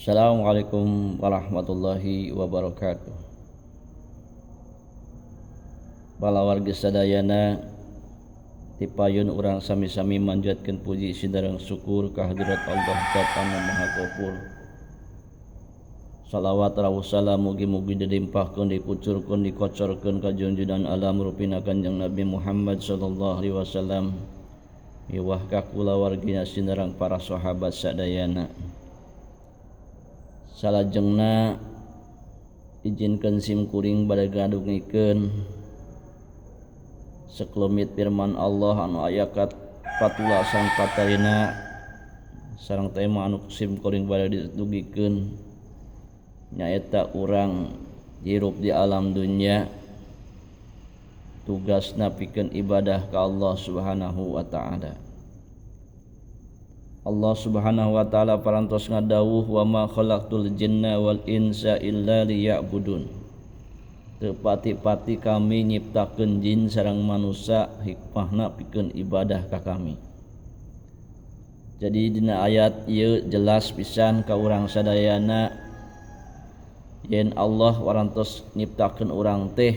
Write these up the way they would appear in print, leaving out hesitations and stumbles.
Assalamualaikum warahmatullahi wabarakatuh. Palawargi sadayana tipayun urang sami-sami manjatkeun puji sinareng syukur ka hadirat Allah Zat anu Maha Ghafur. Salawat rawuh salam mugi-mugi dilimpahkeun dikucurkeun dikocorkeun ka junjunan alam rupina Kanjeng Nabi Muhammad sallallahu alaihi wasallam miwah ka kulawargina sinareng para sahabat sadayana. Salajengna izinkeun sim kuring bade ngadugikeun sakelumit firman Allah anu aya patula sareng patarina sareng tema anu sim kuring bade didugikeun nyaeta urang hirup di alam dunya tugasna pikeun ibadah ka Allah Subhanahu wa taala. Allah Subhanahu wa taala parantos ngadawuh wa ma khalaqtul jinna wal insa illa liya'budun. Teu pati-pati kami nyiptakeun jin sareng manusia hikmahna pikeun ibadah ka kami. Jadi dina ayat ieu jelas pisan ka urang sadayana yen Allah warantos nyiptakeun urang teh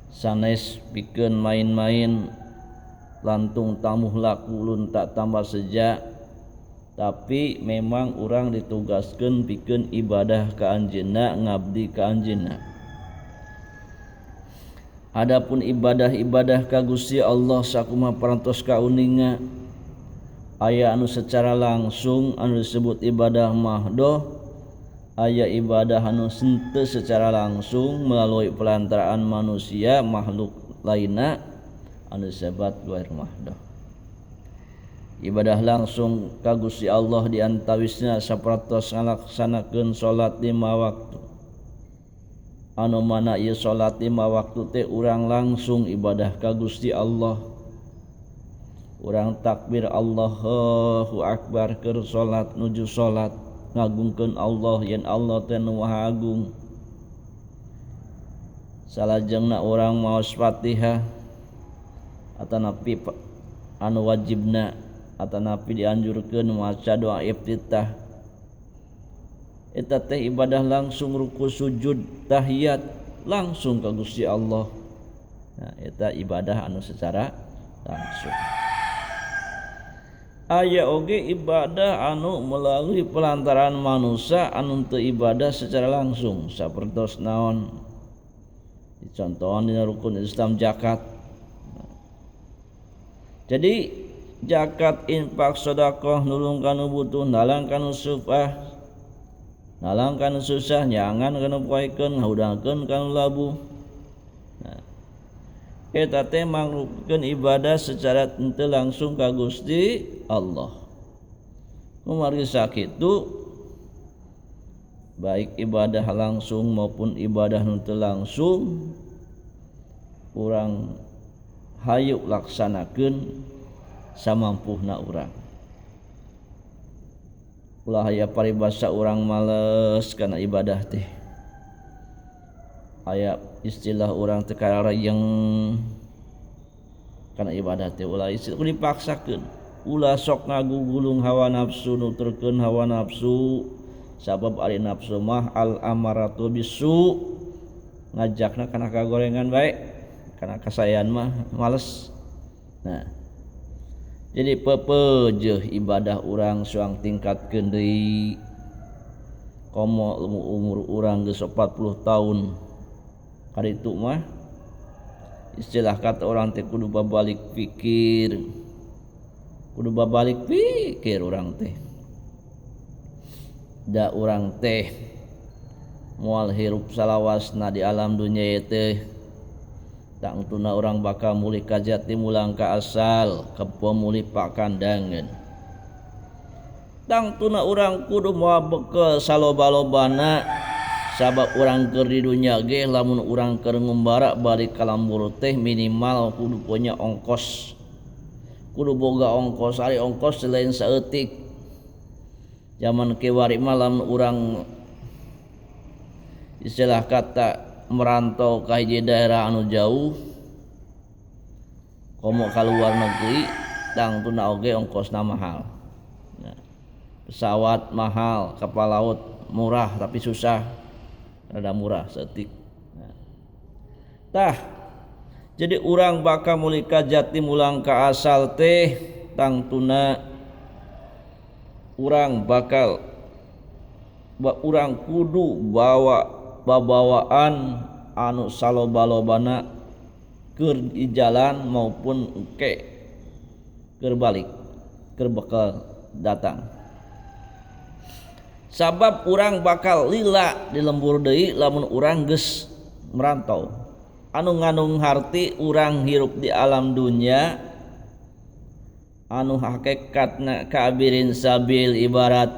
sanes pikeun main-main lantung tamuh laku lunta tambah seja, tapi memang urang ditugaskeun pikeun ibadah ka anjeunna, ngabdi ka anjeunna. Adapun ibadah-ibadah ka Gusti Allah sakumaha parantos kauninga aya anu secara langsung anu disebut ibadah mahdoh, aya ibadah anu henteu secara langsung melalui pelantaraan manusia makhluk lainna anu disebut ghair mahdoh. Ibadah langsung ka Gusti Allah diantawisna sapertos ngalaksanakeun salat 5 waktu. Anu mana ieu salat 5 waktu teh urang langsung ibadah ka Gusti Allah. Urang takbir Allahu akbar keur salat nuju salat ngagungkeun Allah yen Allah teh nu Maha Agung. Salajengna urang maos Fatihah atanapi anu wajibna atanapi dianjurkeun maca doa iftitah. Eta teh ibadah langsung ruku sujud tahiyat langsung ka Gusti Allah. Nah, eta ibadah anu secara langsung. Aya oge ibadah anu melalui pelantaraan manusia anu teu ibadah secara langsung sapertos naon dicontohan dina rukun Islam zakat. Jadi zakat, infak, sedekah, nulung kanu butuh, nalang kanu sufah, nalang kanu susah, nyangan kanu poekeun, ngahudangkeun kanu labuh. Nah, eta teh mangrupakeun ibadah secara henteu langsung ka Gusti Allah. Kumargi sakitu baik ibadah langsung maupun ibadah henteu langsung urang hayu laksanakeun samampuhna urang. Ulah aya paribasa urang males kana ibadah teh. Aya istilah urang teh kararayeng kana ibadah teh ulah istilah dipaksakeun. Ulah sok ngagugulung hawa nafsu, nuturkeun hawa nafsu. Sabab ari nafsu mah al amaratu bisu, ngajakna kana kagorengan bae, kana kasayan mah males. Nah, jadi pepejeuh ibadah urang suang tingkatkeun deui. Komo umur urang geus 40 tahun. Kaditu mah istilah kata orang teh kudu babalik pikir. Kudu babalik pikir urang teh. Da urang teh moal hirup salawasna di alam dunya ieu teh. Tangtuna urang bakal mulih ka jati mulang ka asal, kebo mulih pakandangan. Tangtuna urang kudu moal bekel saloba-lobana, sabab urang keur di dunya ge lamun urang keur ngumbara balik ka lembur teh minimal kudu punya ongkos. Kudu boga ongkos, ari ongkos lain saeutik. Zaman kiwari mah lamun urang istilah kata merantau ka hiji daerah anu jauh komo ka luar negeri tangtuna oge ongkosna mahal. Nah, Pesawat mahal, kapal laut murah tapi susah, rada murah setik. Nah. Tah, jadi urang bakal mulih ka jati mulang ka asal teh tangtuna urang bakal urang kudu bawa babawaan anu saloba-lobana keur di jalan maupun engke keur balik keur bakal datang. Sabab urang bakal lila di lembur deui lamun urang geus merantau. Anu ngandung harti urang hirup di alam dunia anu hakikatna kabirin sabil ibarat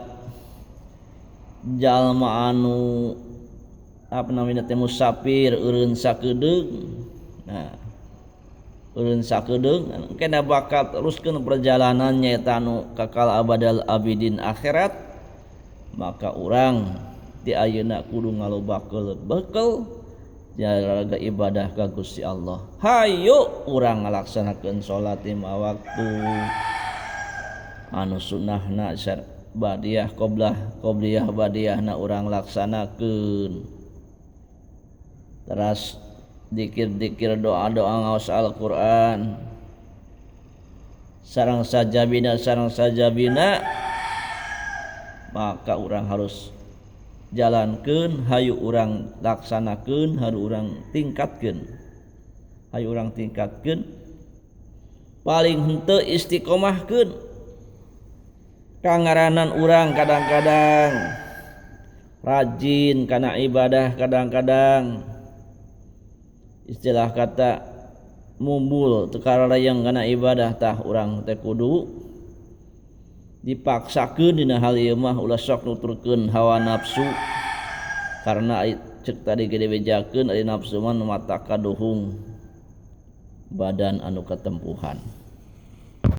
jalma anu apa namanya teh musafir eureun sakedeung. Nah, eureun sakedeung kena bakal teruskeun perjalanannya eta anu kakal abadal abidin akhirat. Maka urang ti ayeuna kudu ngalobakeun bekel jaraga ibadah ka Gusti Allah. Hayu urang ngalaksanakeun salat 5 waktu anu sunnahna badiah qoblah qobliyah badiahna urang laksanakeun. Teras dikir-dikir doa-doa ngaos Al-Qur'an sareng sajabina maka urang harus jalankeun, hayu urang laksanakeun, hayu urang tingkatkeun. Hayu urang tingkatkeun paling henteu istiqomahkeun. Kangaranan urang kadang-kadang rajin kana ibadah, kadang-kadang istilah kata mumbul teu kararayang kana ibadah. Tah urang teh kudu dipaksakeun dina hal ieu mah, ulah sok nuturkeun hawa nafsu karena cek tadi gede bejakeun ari nafsu mah nu mata kaduhung badan anu katempuhan.